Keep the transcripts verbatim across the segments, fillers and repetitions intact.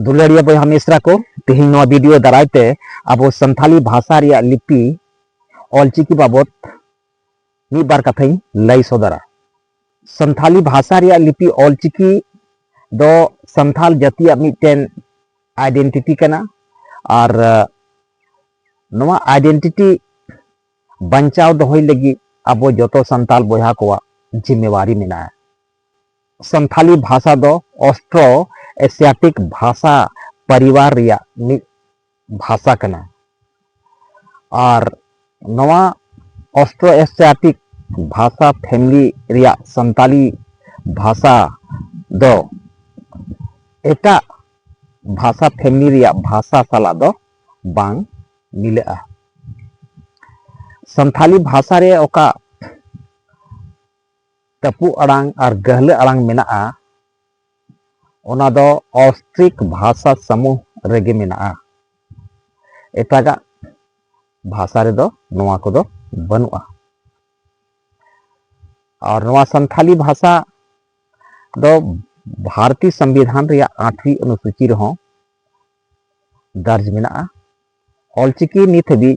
ᱫᱩᱞᱟᱹᱲᱤᱭᱟᱹ ᱵᱚᱭᱦᱟ ᱢᱤᱥᱨᱟ ᱠᱚ, ᱛᱮᱦᱮᱧ ᱱᱚᱣᱟ ᱵᱷᱤᱰᱤᱭᱳ ᱫᱟᱨᱟᱭ ᱛᱮ ᱟᱵᱚ ᱥᱟᱱᱛᱷᱟᱞᱤ ᱵᱷᱟᱥᱟ ᱨᱮᱭᱟᱜ ᱞᱤᱯᱤ ᱚᱞᱪᱤᱠᱤ ᱵᱟᱵᱚᱛ ᱢᱤᱫ ᱵᱟᱨ ᱠᱟᱛᱷᱟᱧ ᱞᱟᱹᱭ ᱥᱚᱫᱚᱨᱟ᱾ ᱥᱟᱱᱛᱷᱟᱞᱤ ᱵᱷᱟᱥᱟ ᱨᱮᱭᱟᱜ ᱞᱤᱯᱤ ᱚᱞᱪᱤᱠᱤ ᱫᱚ ᱥᱟᱱᱛᱷᱟᱞ ᱡᱟᱹᱛᱤᱭᱟᱜ ᱢᱤᱫᱴᱮᱱ ᱟᱭᱰᱮᱱᱴᱤᱴᱤ ᱠᱟᱱᱟ᱾ ᱟᱨ ᱱᱚᱣᱟ ᱟᱭᱰᱮᱱᱴᱤᱴᱤ ᱵᱟᱧᱪᱟᱣ ᱫᱚᱦᱚᱭ ᱞᱟᱹᱜᱤᱫ ᱟᱵᱚ ᱡᱚᱛᱚ ᱥᱟᱱᱛᱟᱞ ᱵᱚᱭᱦᱟ ᱠᱚᱣᱟᱜ ᱡᱤᱢᱢᱮᱣᱟᱨᱤ ᱢᱮᱱᱟᱜᱼᱟ᱾ ᱥᱟᱱᱛᱷᱟᱞᱤ ᱵᱷᱟᱥᱟ ᱫᱚ ᱚᱥᱴᱨᱳ ᱮᱥᱤᱭᱟᱴᱤᱠ ᱵᱷᱟᱥᱟ ᱯᱚᱨᱤᱵᱟᱨ ᱨᱮᱭᱟᱜ ᱢᱤᱫ ᱵᱷᱟᱥᱟ ᱠᱟᱱᱟ᱾ ᱟᱨ ᱱᱚᱣᱟ ᱚᱥᱴᱨᱳ ᱮᱥᱤᱭᱟᱴᱤᱠ ᱵᱷᱟᱥᱟ ᱯᱷᱮᱢᱤᱞᱤ ᱨᱮᱭᱟᱜ ᱥᱟᱱᱛᱟᱞᱤ ᱵᱷᱟᱥᱟ ᱫᱚ ᱮᱴᱟᱜ ᱵᱷᱟᱥᱟ ᱯᱷᱮᱢᱤᱞᱤ ᱨᱮᱭᱟᱜ ᱵᱷᱟᱥᱟ ᱥᱟᱞᱟᱜ ᱫᱚ ᱵᱟᱝ ᱢᱤᱞᱟᱹᱜᱼᱟ᱾ ᱥᱟᱱᱛᱷᱟᱞᱤ ᱵᱷᱟᱥᱟ ᱨᱮ ᱚᱠᱟ ᱛᱟᱹᱯᱩᱜ ᱟᱲᱟᱝ ᱟᱨ ᱜᱟᱹᱦᱞᱟᱹ ᱟᱲᱟᱝ ᱢᱮᱱᱟᱜᱼᱟ, ᱚᱱᱟ ᱫᱚ ᱚᱥᱴᱨᱤᱠ ᱵᱷᱟᱥᱟ ᱥᱟᱢᱩᱦ ᱨᱮᱜᱮ ᱢᱮᱱᱟᱜᱼᱟ᱾ ᱮᱴᱟᱜᱟᱜ ᱵᱷᱟᱥᱟ ᱨᱮᱫᱚ ᱱᱚᱣᱟ ᱠᱚᱫᱚ ᱵᱟᱹᱱᱩᱜᱼᱟ᱾ ᱟᱨ ᱱᱚᱣᱟ ᱥᱟᱱᱛᱷᱟᱞᱤ ᱵᱷᱟᱥᱟ ᱫᱚ ᱵᱷᱟᱨᱚᱛᱤᱭᱚ ᱥᱚᱝᱵᱤᱫᱷᱟᱱ ᱨᱮᱭᱟᱜ ᱟᱴᱷᱣᱤ ᱚᱱᱩᱥᱩᱪᱤ ᱨᱮᱦᱚᱸ ᱫᱟᱨᱡᱽ ᱢᱮᱱᱟᱜᱼᱟ᱾ ᱚᱞᱪᱤᱠᱤ ᱱᱤᱛ ᱦᱟᱹᱵᱤᱡ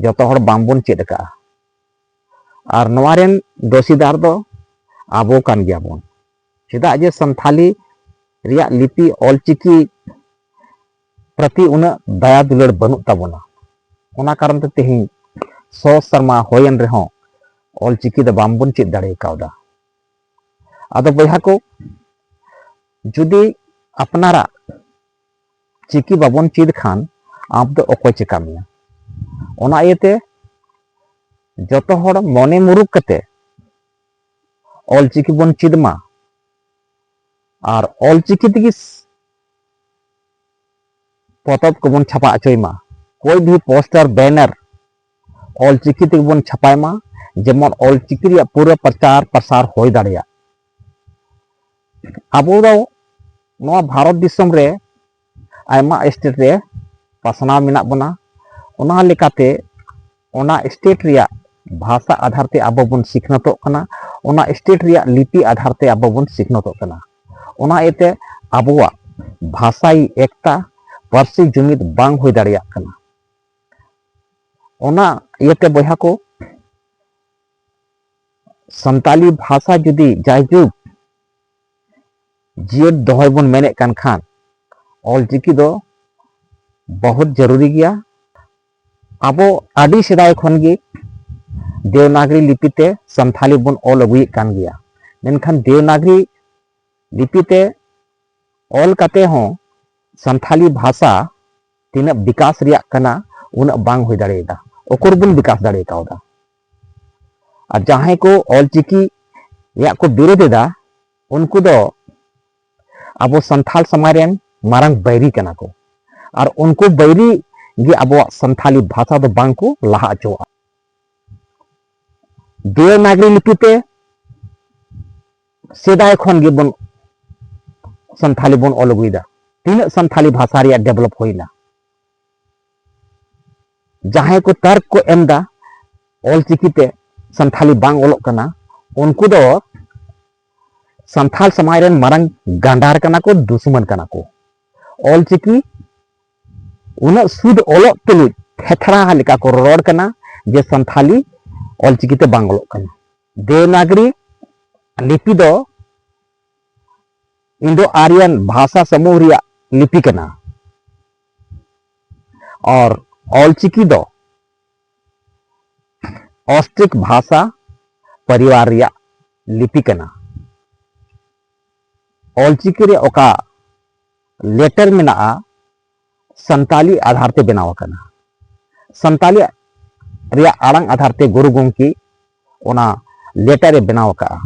ᱡᱚᱛᱚ ᱦᱚᱲ ᱵᱟᱝᱵᱚᱱ ᱪᱮᱫ ᱟᱠᱟᱫᱼᱟ᱾ ᱟᱨ ᱱᱚᱣᱟ ᱨᱮᱱ ᱫᱳᱥᱤᱫᱟᱨ ᱫᱚ ᱟᱵᱚ ᱠᱟᱱ ᱜᱮᱭᱟᱵᱚᱱ᱾ ᱪᱮᱫᱟᱜ ᱡᱮ ᱥᱟᱱᱛᱷᱟᱞᱤ ᱨᱮᱭᱟᱜ ᱞᱤᱯᱤ ᱚᱞᱪᱤᱠᱤ ᱯᱨᱚᱛᱤ ᱩᱱᱟᱹᱜ ᱫᱟᱭᱟ ᱫᱩᱞᱟᱹᱲ ᱵᱟᱹᱱᱩᱜ ᱛᱟᱵᱚᱱᱟ᱾ ᱚᱱᱟ ᱠᱟᱨᱚᱱ ᱛᱮ ᱛᱮᱦᱮᱧ ᱥᱚ ᱥᱮᱨᱢᱟ ᱦᱩᱭᱮᱱ ᱨᱮᱦᱚᱸ ᱚᱞᱪᱤᱠᱤ ᱫᱚ ᱵᱟᱝᱵᱚᱱ ᱪᱮᱫ ᱫᱟᱲᱮ ᱠᱟᱣᱫᱟ᱾ ᱟᱫᱚ ᱵᱚᱭᱦᱟ ᱠᱚ, ᱡᱩᱫᱤ ᱟᱯᱱᱟᱨᱟᱜ ᱪᱤᱠᱤ ᱵᱟᱵᱚᱱ ᱪᱮᱫ ᱠᱷᱟᱱ ᱟᱵ ᱫᱚ ᱚᱠᱚᱭ ᱪᱮᱠᱟ ᱢᱮᱭᱟ? ᱚᱱᱟ ᱤᱭᱟᱹᱛᱮ ᱡᱚᱛᱚ ᱦᱚᱲ ᱢᱚᱱᱮ ᱢᱩᱨᱩᱠ ᱠᱟᱛᱮ ᱚᱞᱪᱤᱠᱤ ᱵᱚᱱ ᱪᱮᱫ ᱢᱟ᱾ ᱟᱨ ᱚᱞᱪᱤᱠᱤ ᱛᱮᱜᱮ ᱯᱚᱛᱚᱵ ᱠᱚᱵᱚᱱ ᱪᱷᱟᱯᱟ ᱦᱚᱪᱚᱭ ᱢᱟ᱾ ᱠᱳᱭ ᱵᱷᱤ ᱯᱳᱥᱴᱟᱨ, ᱵᱮᱱᱟᱨ ᱚᱞᱪᱤᱠᱤ ᱛᱮᱜᱮ ᱵᱚᱱ ᱪᱷᱟᱯᱟᱭ ᱢᱟ, ᱡᱮᱢᱚᱱ ᱚᱞᱪᱤᱠᱤ ᱨᱮᱭᱟᱜ ᱯᱩᱨᱟᱹ ᱯᱨᱚᱪᱟᱨ ᱯᱨᱚᱥᱟᱨ ᱦᱩᱭ ᱫᱟᱲᱮᱭᱟᱜ᱾ ᱟᱵᱚ ᱫᱚ ᱱᱚᱣᱟ ᱵᱷᱟᱨᱚᱛ ᱫᱤᱥᱚᱢ ᱨᱮ ᱟᱭᱢᱟ ᱥᱴᱮᱴ ᱨᱮ ᱯᱟᱥᱱᱟᱣ ᱢᱮᱱᱟᱜ ᱵᱚᱱᱟ᱾ ᱚᱱᱟ ᱞᱮᱠᱟᱛᱮ ᱚᱱᱟ ᱥᱴᱮᱴ ᱨᱮᱭᱟᱜ ᱵᱷᱟᱥᱟ ᱟᱫᱷᱟᱨ ᱛᱮ ᱟᱵᱚ ᱵᱚᱱ ᱥᱤᱠᱷᱱᱟᱹᱛᱚᱜ ᱠᱟᱱᱟ, ᱚᱱᱟ ᱥᱴᱮᱴ ᱨᱮᱭᱟᱜ ᱞᱤᱯᱤ ᱟᱫᱷᱟᱨ ᱛᱮ ᱟᱵᱚ ᱵᱚᱱ ᱥᱤᱠᱷᱱᱟᱹᱛᱚᱜ ᱠᱟᱱᱟ᱾ ᱚᱱᱟ ᱤᱭᱟᱹᱛᱮ ᱟᱵᱚᱣᱟᱜ ᱵᱷᱟᱥᱟᱭ ᱮᱠᱛᱟ, ᱯᱟᱹᱨᱥᱤ ᱡᱩᱢᱤᱫ ᱵᱟᱝ ᱦᱩᱭ ᱫᱟᱲᱮᱭᱟᱜ ᱠᱟᱱᱟ᱾ ᱚᱱᱟ ᱤᱭᱟᱹᱛᱮ ᱵᱚᱭᱦᱟ ᱠᱚ, ᱥᱟᱱᱛᱟᱞᱤ ᱵᱷᱟᱥᱟ ᱡᱩᱫᱤ ᱡᱟᱭᱡᱩᱜᱽ ᱡᱤᱭᱟᱹᱲ ᱫᱚᱦᱚᱭ ᱵᱚᱱ ᱢᱮᱱᱮᱫ ᱠᱟᱱ ᱠᱷᱟᱱ, ᱚᱞᱪᱤᱠᱤ ᱫᱚ ᱵᱚᱦᱩᱛ ᱡᱟᱹᱨᱩᱨᱤ ᱜᱮᱭᱟ᱾ ᱟᱵᱚ ᱟᱹᱰᱤ ᱥᱮᱫᱟᱭ ᱠᱷᱚᱱ ᱜᱮ ᱫᱮᱣᱱᱟᱜᱽᱨᱤ ᱞᱤᱯᱤ ᱛᱮ ᱥᱟᱱᱛᱷᱟᱞᱤ ᱵᱚᱱ ᱚᱞ ᱟᱹᱜᱩᱭᱮᱫ ᱠᱟᱱ ᱜᱮᱭᱟ, ᱢᱮᱱᱠᱷᱟᱱ ᱫᱮᱣᱱᱟᱜᱽᱨᱤ ᱞᱤᱯᱤ ᱛᱮ ᱚᱞ ᱠᱟᱛᱮ ᱦᱚᱸ ᱥᱟᱱᱛᱷᱟᱞᱤ ᱵᱷᱟᱥᱟ ᱛᱤᱱᱟᱹᱜ ᱵᱤᱠᱟᱥ ᱨᱮᱭᱟᱜ ᱠᱟᱱᱟ, ᱩᱱᱟᱹᱜ ᱵᱟᱝ ᱦᱩᱭ ᱫᱟᱲᱮᱭᱟᱫᱟ᱾ ᱚᱠᱚᱨ ᱵᱚᱱ ᱵᱤᱠᱟᱥ ᱫᱟᱲᱮ ᱠᱟᱣᱫᱟ? ᱟᱨ ᱡᱟᱦᱟᱸᱭ ᱠᱚ ᱚᱞᱪᱤᱠᱤ ᱨᱮᱭᱟᱜ ᱠᱚ ᱵᱤᱨᱳᱫ ᱮᱫᱟ, ᱩᱱᱠᱩ ᱫᱚ ᱟᱵᱚ ᱥᱟᱱᱛᱷᱟᱞ ᱥᱚᱢᱟᱡᱽ ᱨᱮᱱ ᱢᱟᱨᱟᱝ ᱵᱟᱹᱭᱨᱤ ᱠᱟᱱᱟ ᱠᱚ᱾ ᱟᱨ ᱩᱱᱠᱩ ᱵᱟᱹᱭᱨᱤ ᱜᱮ ᱟᱵᱚᱣᱟᱜ ᱥᱟᱱᱛᱷᱟᱞᱤ ᱵᱷᱟᱥᱟ ᱫᱚ ᱵᱟᱝ ᱠᱚ ᱞᱟᱦᱟ ᱦᱚᱪᱚᱣᱟᱜᱼᱟ᱾ ᱫᱮᱣᱱᱟᱜᱽᱨᱤ ᱞᱤᱯᱤ ᱛᱮ ᱥᱮᱫᱟᱭ ᱠᱷᱚᱱ ᱜᱮᱵᱚᱱ ᱥᱟᱱᱛᱷᱟᱞᱤ ᱵᱚᱱ ᱚᱞ ᱟᱹᱜᱩᱭᱮᱫᱟ᱾ ᱛᱤᱱᱟᱹᱜ ᱥᱟᱱᱛᱷᱟᱞᱤ ᱵᱷᱟᱥᱟ ᱨᱮᱭᱟᱜ ᱰᱮᱵᱷᱞᱚᱯ ᱦᱩᱭᱱᱟ? ᱡᱟᱦᱟᱸᱭ ᱠᱚ ᱛᱟᱨᱠ ᱠᱚ ᱮᱢ ᱮᱫᱟ ᱚᱞᱪᱤᱠᱤ ᱛᱮ ᱥᱟᱱᱛᱷᱟᱞᱤ ᱵᱟᱝ ᱚᱞᱚᱜ ᱠᱟᱱᱟ, ᱩᱱᱠᱩ ᱫᱚ ᱥᱟᱱᱛᱷᱟᱞ ᱥᱚᱢᱟᱡᱽ ᱨᱮᱱ ᱢᱟᱨᱟᱝ ᱜᱟᱸᱰᱟᱨ ᱠᱟᱱᱟ ᱠᱚ, ᱫᱩᱥᱢᱟᱱ ᱠᱟᱱᱟ ᱠᱚ᱾ ᱚᱞᱪᱤᱠᱤ ᱩᱱᱟᱹᱜ ᱥᱩᱫ ᱚᱞᱚᱜ ᱛᱩᱞᱩᱡ ᱛᱷᱮᱛᱷᱨᱟ ᱞᱮᱠᱟ ᱠᱚ ᱨᱚᱲ ᱠᱟᱱᱟ ᱡᱮ ᱥᱟᱱᱛᱷᱟᱞᱤ ᱚᱞᱪᱤᱠᱤ ᱛᱮ ᱵᱟᱝ ᱚᱞᱚᱜ ᱠᱟᱱᱟ᱾ ᱫᱮᱣᱱᱟᱜᱽᱨᱤ ᱞᱤᱯᱤ ᱫᱚ ᱤᱱᱰᱳ ᱟᱨᱭᱟᱱ ᱵᱷᱟᱥᱟ ᱥᱟᱢᱩᱦ ᱨᱮᱭᱟᱜ ᱞᱤᱯᱤ ᱠᱟᱱᱟ᱾ ᱟᱨ ᱚᱞᱪᱤᱠᱤ ᱫᱚ ᱚᱥᱴᱨᱤᱠ ᱵᱷᱟᱥᱟ ᱯᱚᱨᱤᱵᱟᱨ ᱨᱮᱭᱟᱜ ᱞᱤᱯᱤ ᱠᱟᱱᱟ᱾ ᱚᱞᱪᱤᱠᱤ ᱨᱮ ᱚᱠᱟ ᱞᱮᱴᱟᱨ ᱢᱮᱱᱟᱜᱼᱟ, ᱥᱟᱱᱛᱟᱞᱤ ᱟᱫᱷᱟᱨ ᱛᱮ ᱵᱮᱱᱟᱣ ᱟᱠᱟᱱᱟ᱾ ᱥᱟᱱᱛᱟᱞᱤ ᱨᱮᱭᱟᱜ ᱟᱲᱟᱝ ᱟᱫᱷᱟᱨ ᱛᱮ ᱜᱩᱨᱩ ᱜᱚᱢᱠᱮ ᱚᱱᱟ ᱞᱮᱴᱟᱨ ᱮ ᱵᱮᱱᱟᱣ ᱟᱠᱟᱫᱼᱟ᱾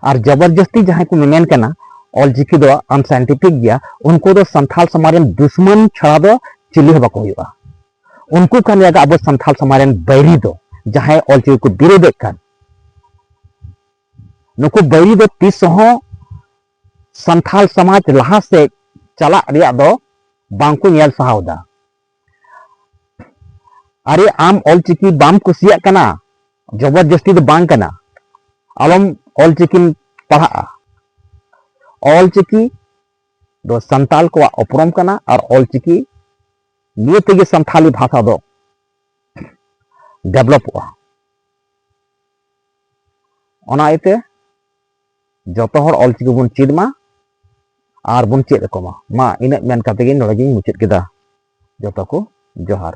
ᱟᱨ ᱡᱚᱵᱚᱨᱡᱚᱥᱛᱤ ᱡᱟᱦᱟᱸᱭ ᱠᱚ ᱢᱮᱢᱮᱱ ᱠᱟᱱᱟ ᱚᱞᱪᱤᱠᱤ ᱫᱚ ᱟᱱᱥᱟᱭᱮᱱᱴᱤᱯᱷᱤᱠ ᱜᱮᱭᱟ, ᱩᱱᱠᱩ ᱫᱚ ᱥᱟᱱᱛᱷᱟᱞ ᱥᱚᱢᱟᱡᱽ ᱨᱮᱱ ᱫᱩᱥᱢᱟᱱ ᱪᱷᱟᱲᱟ ᱫᱚ ᱪᱤᱞᱤ ᱦᱚᱸ ᱵᱟᱠᱚ ᱦᱩᱭᱩᱜᱼᱟ᱾ ᱩᱱᱠᱩ ᱠᱟᱱ ᱜᱮᱭᱟ ᱟᱵᱚ ᱥᱟᱱᱛᱷᱟᱞ ᱥᱚᱢᱟᱡᱽ ᱨᱮᱱ ᱵᱟᱹᱭᱨᱤ ᱫᱚ, ᱡᱟᱦᱟᱸᱭ ᱚᱞᱪᱤᱠᱤ ᱠᱚ ᱵᱤᱨᱳᱫᱮᱫ ᱠᱟᱱ᱾ ᱱᱩᱠᱩ ᱵᱟᱹᱭᱨᱤ ᱫᱚ ᱛᱤᱥ ᱦᱚᱸ ᱥᱟᱱᱛᱷᱟᱞ ᱥᱚᱢᱟᱡᱽ ᱞᱟᱦᱟ ᱥᱮᱫ ᱪᱟᱞᱟᱜ ᱨᱮᱭᱟᱜ ᱫᱚ ᱵᱟᱝᱠᱚ ᱧᱮᱞ ᱥᱟᱦᱟᱣ ᱮᱫᱟ᱾ ᱟᱨᱮ, ᱟᱢ ᱚᱞᱪᱤᱠᱤ ᱵᱟᱢ ᱠᱩᱥᱤᱭᱟᱜ ᱠᱟᱱᱟ, ᱡᱚᱵᱚᱨᱡᱚᱥᱛᱤ ᱫᱚ ᱵᱟᱝ ᱠᱟᱱᱟ, ᱟᱞᱚᱢ ᱚᱞᱪᱤᱠᱤᱢ ᱯᱟᱲᱦᱟᱜᱼᱟ᱾ ᱚᱞᱪᱤᱠᱤ ᱫᱚ ᱥᱟᱱᱛᱟᱞ ᱠᱚᱣᱟᱜ ᱩᱯᱨᱩᱢ ᱠᱟᱱᱟ ᱟᱨ ᱚᱞᱪᱤᱠᱤ ᱱᱤᱭᱟᱹ ᱛᱮᱜᱮ ᱥᱟᱱᱛᱷᱟᱞᱤ ᱵᱷᱟᱥᱟ ᱫᱚ ᱰᱮᱵᱷᱞᱚᱯᱚᱜᱼᱟ᱾ ᱚᱱᱟ ᱤᱭᱟᱹᱛᱮ ᱡᱚᱛᱚ ᱦᱚᱲ ᱚᱞᱪᱤᱠᱤ ᱵᱚᱱ ᱪᱮᱫ ᱢᱟ ᱟᱨ ᱵᱚᱱ ᱪᱮᱫ ᱟᱠᱚ ᱢᱟ᱾ ᱢᱟ ᱤᱱᱟᱹᱜ ᱢᱮᱱ ᱠᱟᱛᱮ ᱜᱮ ᱱᱚᱰᱮ ᱜᱤᱧ ᱢᱩᱪᱟᱹᱫ ᱠᱮᱫᱟ᱾ ᱡᱚᱛᱚ ᱠᱚ ᱡᱚᱦᱟᱨ᱾